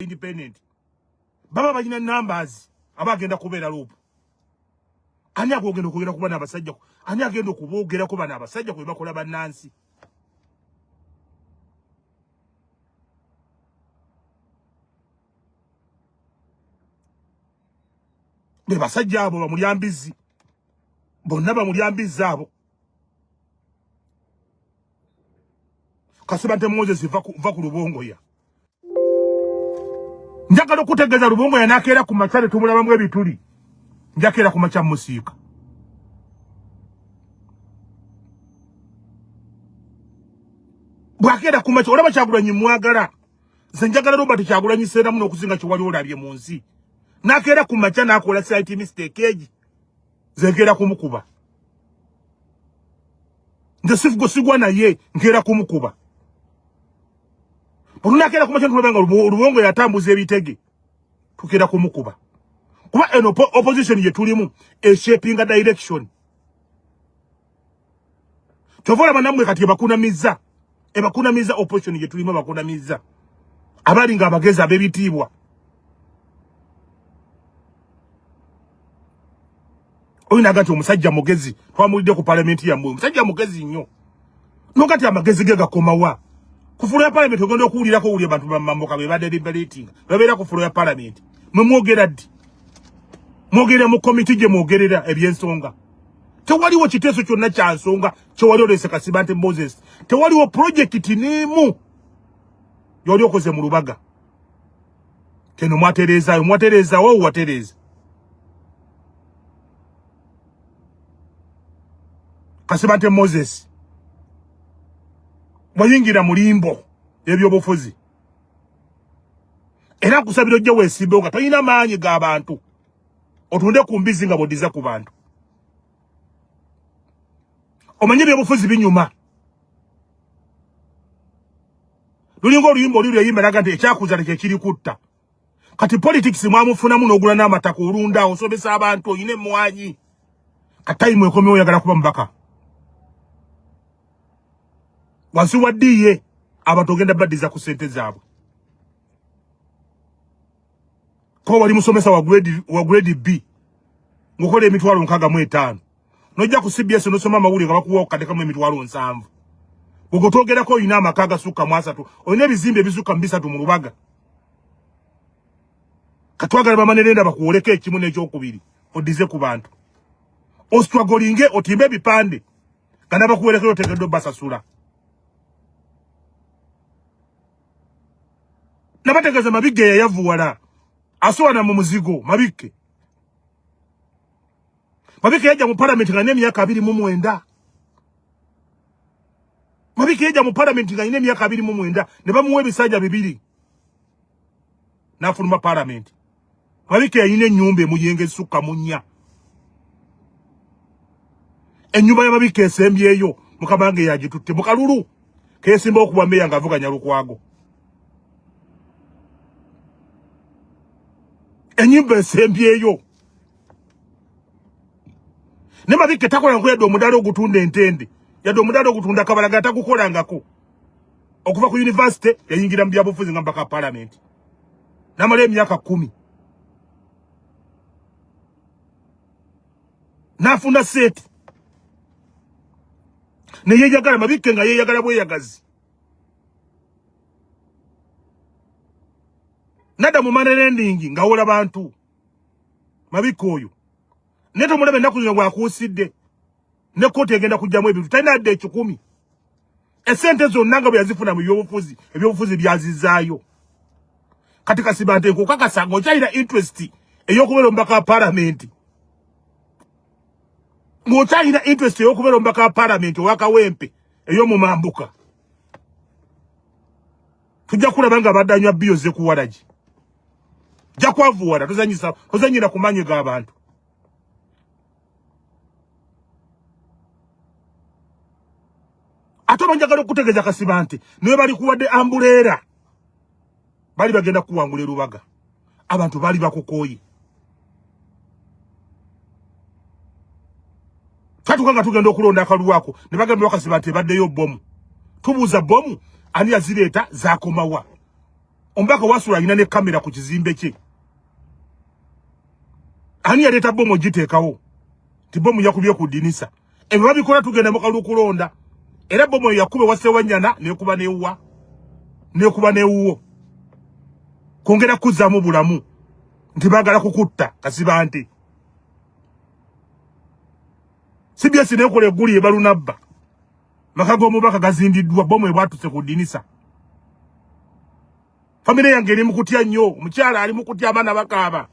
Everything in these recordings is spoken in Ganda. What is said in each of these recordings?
Independent baba balina numbers aba agenda kubeera loop. Ani agogenda okwogera ku bano abasajja? Ani agenda okuboogerako bano abasajja kwe bakola bannansi? Be basajja abo bamulya mbizzi, bonna bamulya mbizzi abo. Kasibante Moses, va ku Lubongoya. Njagala okutegeeza Lubongoya n'akeera ku makya ne tumulabamu ebituli. Njakeera ku makya musiika. Bwakeera ku makya olaba Kyagulanyi mwagala. Nze njagala Robert Kyagulanyi Ssentamu n'okusinga kyewali olabye mu nsi. N'akeera ku makya n'akola slight mistake egi. Nze nkeera kumukuba. Nze sifugo sigwa naye nkeera kumukuba. Olunakeera ku makya tulaba nga Lubongo yatambuza ebitege. Tukeera kumukuba. Kuba eno opposition ye tulimu eshapinga direction. Kyova olaba nammwe kati ebakunamizza. Ebakunamizza opposition ye tulimu ebakunamizza. Abali nga abagezi ab'ebitiibwa. Oyo naga nti omusajja mugezi twamulidde ku palamenti yammwe, omusajja mugezi nnyo. Nokati amagezi ge gakomawa? Ku floor ya palamenti ogenda okuwulirako wuli abantu bamambuka be badeliberating babeera ku floor ya palamenti. Mwe mwogera ddi? Mwogerera mu komiti gye mwogerera ebyensonga. Tewaliwo kiteeso kyonna kya nsonga kyewali olese Kasibante Moses. Tewaliwo projekiti n'emu yoli okoze mu Lubaga. Keno mwatereezaayo, mwatereezaawo, watereeza. Kasibante Moses wayingira mu limbo ebyobufuzi, era nkusabira ojje weesimbewo nga tolina maanyi ga bantu, otunde ku mbizi nga bw'oddiza ku bantu. Omanye ebyobufuzi binyuma. Lulinga oluyimba oli lweyimba naga nti ekyakuzala kye kiri kutta. Kati politics mwamufunamu n'ogula n'amataka olunda osomesa abantu oyina emmwanyi. Kati time ekomyewo oyagala kuba mubaka. Wansi wa DA abantu ogenda baddiza ku ssente zaabwe. Ko wali musomesa wa grade B ng'okola 665,000. Nojja ku CBS n'osoma amawulire nga bakuwa okukadekamu 70,000. Bw'ogwo twogerako olina amaka agasukka mu 30, olina ebizimbe ebisukka mu 3 mu Lubaga. Katwagala bamanerenda bakuwoleko ekimu n'ekyokubiri oddize ku bantu. Ostrugglinge otimbe ebipande nga n'abakuwerekera oteekeddwa obbasasula. Nabategeeza Mabigge yayavuwala asowana mu muzigo. Mabikke Mabike yajja mu parliament nga n'emyaka 29. Mabike yajja mu parliament nga n'emyaka 29 ne bamuwa ebisanja 2 n'afuluma parliament. Mabike yalina ennyumba emuyenge esukka mu 4. Ennyumba ya Mabike esembyeyo Mukabange yagitutte mu kalulu keesimba okuba meya ng'avuganya Lukwago. Ennyumba esembyeyo ne Mabike takola nko yadde omudaala ogutunda entende, yadde omudaala ogutunda kabalaga tagukolangako. Okuva ku university yayingira mu byabufuzi nga mbaka parliament n'amala emyaka 10 n'afuna seeti ne yeeyagala. Mabike nga yeeyagala bweyagazi nadda mu money lending ng'awola bantu. Mabike oyo naye tomulaba ennaku zino bw'akuusidde ne kkooti egenda kujjamu ebintu, talina yadde 1,000. Essente zonna nga bwe yazifuna mu byobufuzi, ebyobufuzi byazizaayo. Kati Kasibante nkukakasa ng'okyalina interest ey'okubeera omubaka wa palamenti, ng'okyalina interest ey'okubeera omubaka wa palamenti owa Kawempe ey'omumambuka, tujja kulaba nga abadde anywa biyo ze kuwalagi. Jja kwavuwala, tozanyisa, tozanyira ku maanyi g'abantu. Ate oba njagala okutegeeza Kasibante, naye bali kuwadde ambuleera, bali bagenda kuwangula erubaga, abantu bali bakukooye. Twatuka nga tugenda okulonda akalulu ako ne bagamba Bakasibante ebaddeyo bomu. Tubuuza bomu ani yazireeta, zakomawa? Omubaka wasula alina ne kamera ku kizimbe kye. Ani yaleeta bomu ogiteekawo nti bomu yakubye ku ddinisa? Ebyo babikola, tugenda mu kalulu kulonda, era bomu eyo yakube wa Sewanyana nekuba newuwa nekuba newuwo kwongera kuzzaamu bulamu nti baagala kukutta kasiba nti CBS nekola egguli ebalunabba maka g'omubaka gazindiddwa bomu ebwatuse ku ddinisa. Famire yange eri mukutya nnyo, omukyala ali mukutya, abaana bakaaba,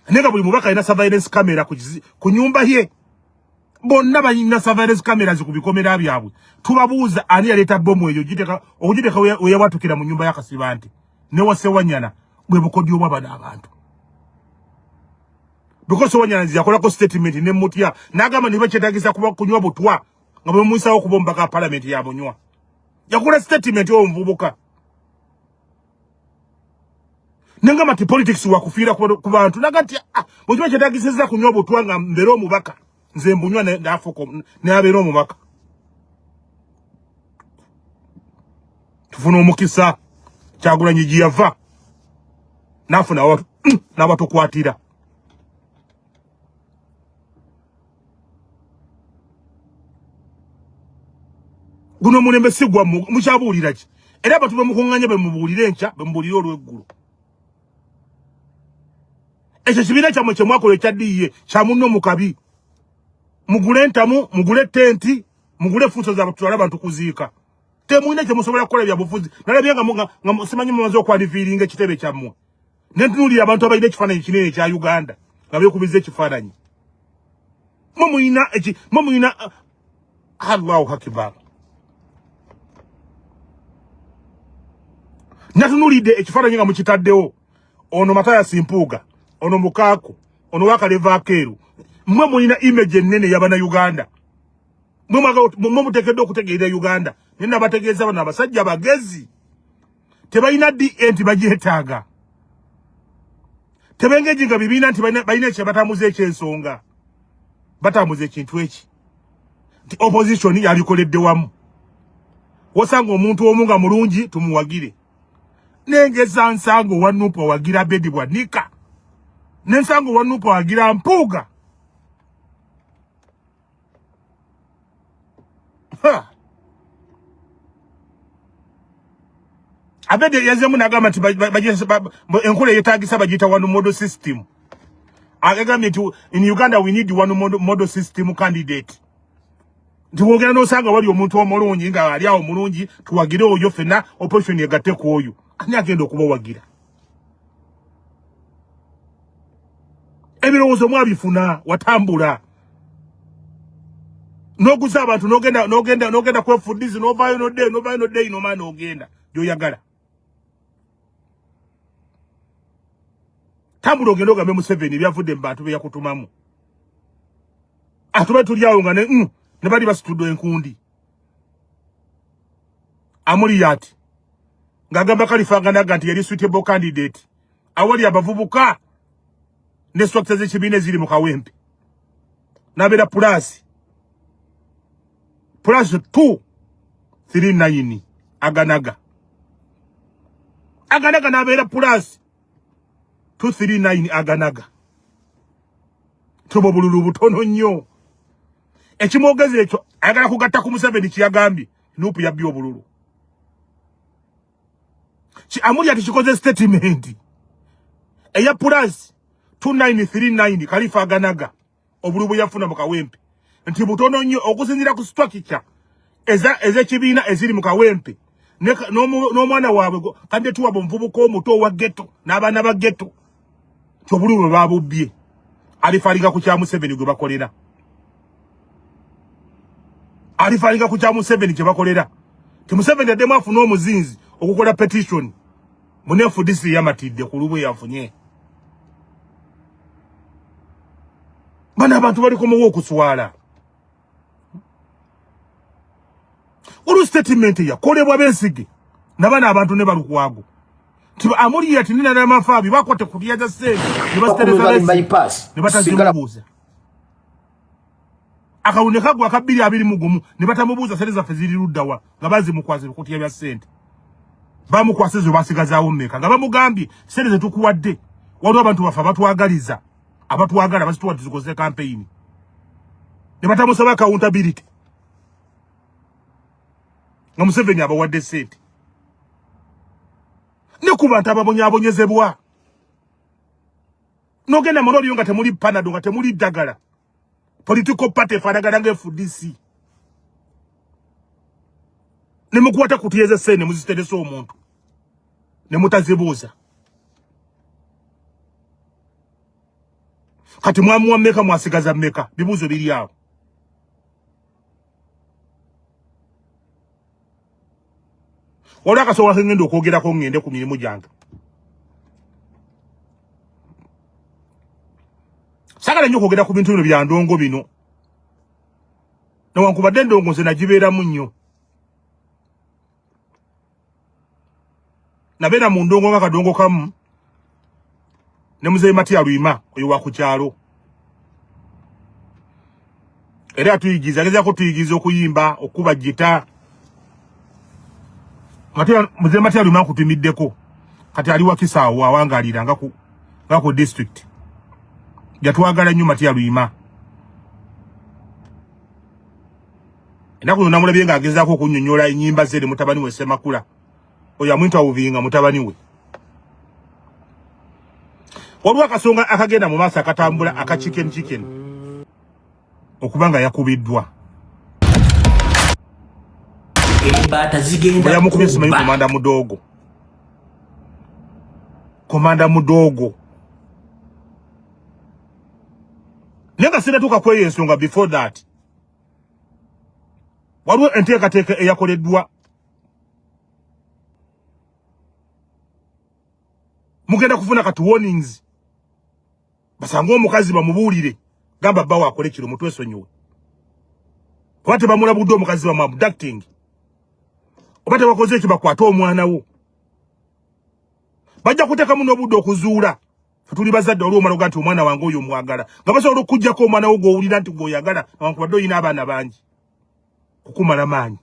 naye nga buli mubaka alina surveillance camera ku nyumba ye. Bonna balina surveillance cameras ku bikomera byabwe. Tubabuuza, ani yaleeta bomu eyo okugiteeka weyabwatukira mu nyumba ya Kasibante ne wa Sewanyana? Bwe bukodyo bwa bano abantu, because Sewanyana yakolako statement ne mutya n'agamba niba kyetagisa kuba kunywa butwa nga bwe muyisawo kuba omubaka wa palamenti yabunywa. Yakola statement oyo omuvubuka nengamba nti politics wakufiira ku bantu, naga nti ah, bwekiba kyetagisizza kunywa butwa nga mbeera omubaka, nze mbunywa nafuuka nabeera omubaka. Tufuna omukisa, Kyagulanyi gye yava nafuna n'abatukwatira. Guno omulembe si gwammwe, mukyabuulira ki? Era abantu bemukuŋŋanya bemubuulire enkya, bemubuulire olw'eggulo. Ekyo kibiina kyammwe kyemwakola ekya DA kyamunno mu kabi. Mugule entamu, mugule tenti, mugule fuuso zaabwe, tutwale abantu kuziika. Temulina kyemusobola kukola byabufuzi. Nalabye nga simanyi mumaze okwaliviiringa ekitebe kyammwe, nentunuulira abantu abalina ekifaananyi kinene ekya Uganda nga beekubiza ekifaananyi. Mwe mulina eki? Mwe mulina? Allahu akbar! Natunulidde ekifaananyi nga mukitaddewo, ono Matayasi Mpuuga, ono Mukaaku, ono wakaleva akeeru. Mwe mulina image ennene y'Abannayuganda, mwe muteekeddwa okutegeerera Uganda. Naye nabategeeza, bano abasajja bagezi, tebalina DA nti bagyetaaga, tebengeji nga bibiina nti balina ekyebatambuza ekyensonga. Batambuza ekintu eki nti opposition yalikoledde wamu, wosanga omuntu omu nga mulungi tumuwagire. Nengeza nsanga owa NUP awagira Abedi Bwanika, nensanga owa NUP awagira Mpuuga. Ha! Abedi yazemu nagamba nti enkola eyetagisa bagiyita one model system. Agambye nti in Uganda we need one model system candidate, nti wogera nosanga wali omuntu omulungi nga ali awo mulungi, tuwagire oyo, fenna opposition egatte ku oyo. Ani agenda okubawagira? Ebirowoozo mwabifuna, watambula n'oguza abantu, n'ogenda n'ogenda n'ogenda kwefudizi, n'ovaayo noddeyo, n'ovaayo noddeyo, nomala n'ogenda gy'oyagala. Tambula ogende ogambe Museveni ebyavudde mu bantu be yakutumamu. Atube tuli awo nga ne bali basituddwa enkundi. Amuliyati ng'agamba Kalifanganaga nti yali suitable candidate awali abavubuka ne structure z'ekibiina eziri mu Kawempe, n'abeera plus 239. Aganaga aganaga n'abeera plus 239. Aganaga tuba obululu butono nnyo. Ekimwogezi ekyo ayagala kugatta ku Museveni kyeyagambye NUP yabbye obululu. Ki amuli ati kikoze statement eya plus 2939. Kalifa Aganaga obululu bwe yafuna mu Kawempe nti butono nnyo okusinziira ku structure ez'ekibiina eziri mu Kawempe n'omwana waabwe kandidate waabwe omuvubuka omuto owa ghetto n'abaana ba ghetto, nti obululu bwe babubbye. Alifalinga ku kya Museveni gwe bakolera, alifalinga ku kya Museveni kye bakolera, ti Museveni addemu afune omuzinzi okukola petition mune FDC yamatidde ku lubwe yafunye. Bano abantu balikomawo okuswala olwo statement yakolebwa Besige nabana abantu ne Balukwago nti amuli ati nina n'amafaabi bakwate kutya za ssente ne basitereza bypass ne batazimubuuza. Akawune kagwa aka 2021 ne batamubuuza sente zaffe ziri luddawa nga bazimukwaza ebikutiya bya ssente. Bamukwasa ezo basigazaawo mmeka? Nga bamugambye sente zetukuwadde, waliwo abantu baffe abatwagaliza, abatwagala bazituwa tuzikozese kampeyini, ne batamusaba accountability nga Museveni abawadde sente ne ku bantu ababonyaabonyezebwa. Nogenda mu loliyo nga temuli Panado, nga temuli ddagala. Political party efaanagana nga FDC, ne mukwata kutiyeza sente muziteresa omuntu ne mutazibuuza. Kati mwamuwa mmeka? Mwasigaza mmeka? Bibuuzo biri awo. Waliwo akasobola kengenda okwogerako, ngende ku mirimu gyange. Sagala nnyo okwogera ku bintu bino bya ndongo bino, newankubadde endongo nze nagibeeramu nnyo. Nabeera mu ndongo nga kadongo kamu ne Muzeeyi Matiya Lwima, oyo wa ku kyalo, era atuyigiriza, agezaako tuyigiriza okuyimba, okukuba gita. Muzeeyi Matiya Lwima nkutumiddeko. Kati ali Wakisaawo, awangalira nga ku district. Yatwagala nnyo Matiya Lwima. Ennaku zonna namulabye ng'agezaako okunnyonnyola ennyimba ze ne mutabani we Ssemakula oyo amwintawuvinga mutabani we. Waliwo akasonga akagenda mu maaso akatambula aka Chicken Chicken okuba nga yakubiddwa. Embaata zigenda. Yamukubye simanyi Komanda Mudogo, Komanda Mudogo, naye nga sinatuuka kweyo ensonga. Before that, waliwo enteekateeka eyakoleddwa. Mugenda kufuna kati warnings. Basange omukazi bamubuulire, gamba bbawe akole kiro mutwesonyiwe, oba tebamulabudde omukazi bamu abducting, oba tebakoze ekyo bakwate omwana wo. Bajja kuteekamu n'obudde okuzuula fe tuli bazadde. Waliwo omala oga nti omwana wange oyo omwagala, nga basobola okugjako omwana wo gw'owulira nti gw'oyagala, newankubadde olina abaana bangi, kukumala maanyi.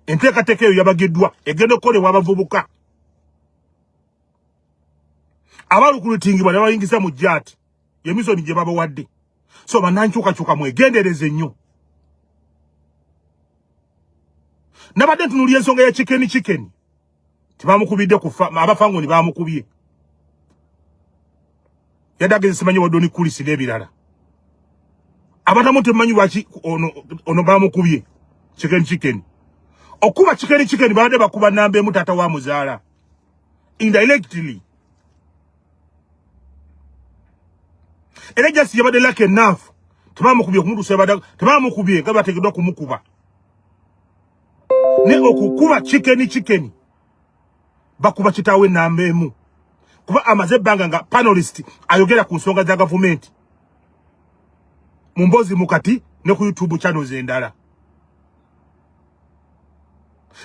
Enteekateeka eyo yabagiddwa, egenda okukolebwa abavubuka abarecruitingibwa ne bayingiza mu JATT, yemisoni gye babawadde. So bannankyukakyuka, mwegendereze nnyo. Nabadde ntunulya ensonga ya Chicken Chicken, tibamukubidde kufa abafangoni bamukubye, yadde ageze simanyi wadoni kulisi n'ebirala. Abatamu temanyi lwaki ono bamukubye Chicken Chicken. Okuba Chicken Chicken babadde bakuba namba emu, taata wa muzaala indirectly, era just yabadde lucky enough tebamukubye kumutuusa, yabadde tebamukubye nga bateekeddwa kumukuba. Ne okukuba Chicken Chicken bakuba kitaawe namba emu, kuba amaze ebbanga nga panelist ayogera ku nsonga za gavumenti mu mboozi mukati ne ku YouTube channels endala.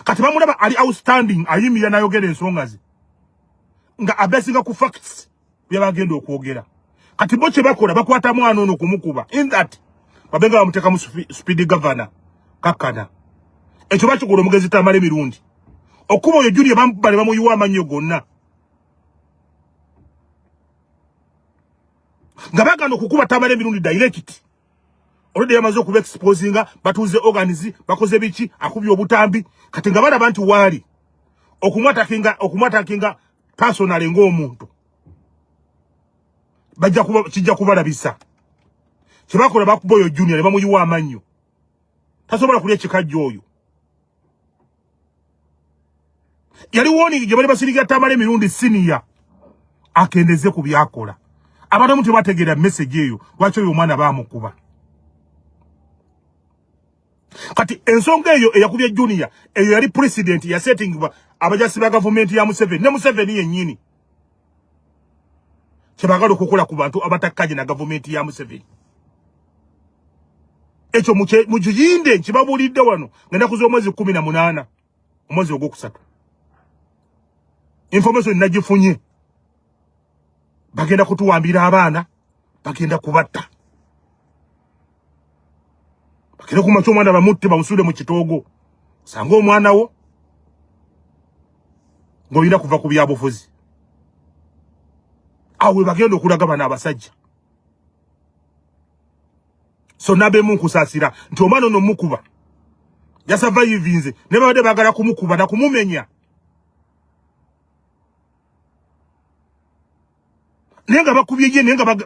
Kati bamulaba ali outstanding, ayimirira n'ayogera ensonga ze nga abesinga ku facts byabagenda okwogera. Kati bo kye bakola, bakwata mwana ono kumukuba in that babenga bamuteeka mu speed governor kakkana. Ekyo bakikola omugezi Tamala emirundi okuba oyo Junior bamukuba ne bamuyiwa amannyo gonna, nga baganda okukuba Tamala emirundi direct. Olwedde yamaze okuba exposinga, batuuze organs, bakoze biki, akubye obutambi. Kati nga balaba nti waali okumuattackinga personally ng'omuntu bajja kuba kijja kubalabisa. Kyebakola, bakuba oyo Junior ne bamuyiwa amannyo, tasobola kulya ekikajjo. Oyo yali warning gye bali basiriga Tamala emirundi senior akendeze ku byakola. Abantu abamu tebategeera message eyo, lwaki oyo omwana bamukuba. Kati ensonga eyo eyakubye Junior, eyo yali precedent yasettingibwa abajasi ba gavumenti ya Museveni ne Museveni yennyini. Kyebagala okukola ku bantu abatakkaje na gavumenti ya Museveni, ekyo mukiyinde. Nkibabuulidde wano ng'ennaku z'omwezi 18 omwezi ogwokusatu. Information nagifunye, bagenda kutuwambira abaana, bagenda kubatta, bagenda kumakya omwana bamutte, bamusuule mu kitoogo. Osanga omwana wo. Ng'olina kuva ku byabufuzi. Awo we bagenda okulaga bano abasajja. So nabemu nkusaasira nti omwana ono mukuba yasavayivinze, ne babadde baagala kumukuba na kumumenya, naye nga bakubye ye, naye nga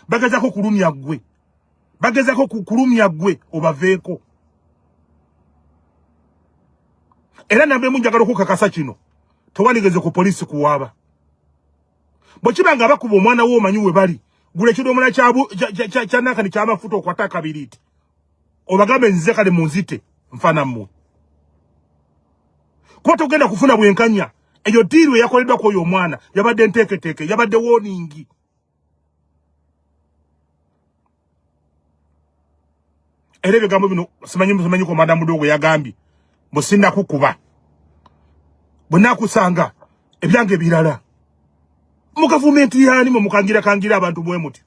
bagezako kulumya ggwe, bagezako kulumya ggwe obaveeko. Era nabemu njagala okukakasa kino, tewandigeze ku poliisi kuwaaba. Bwe kiba nga bakuba omwana wo omanyi we bali, gula ekidomola kya nakani ky'amafuta okwata akabiriiti, obagambe nzize kale munzite nfana mmwe, kuba togenda kufuna bwenkanya. Eyo diiru eyakoleddwa ku oyo omwana yabadde nteeketeeke, yabadde warning. Era ebigambo bino simanyi komanda mudogo yagambye mbu sinnakukuba, bwe nakusanga ebyange ebirala. Mu gavumenti yaani mwe mukangira kangira abantu bwe muti?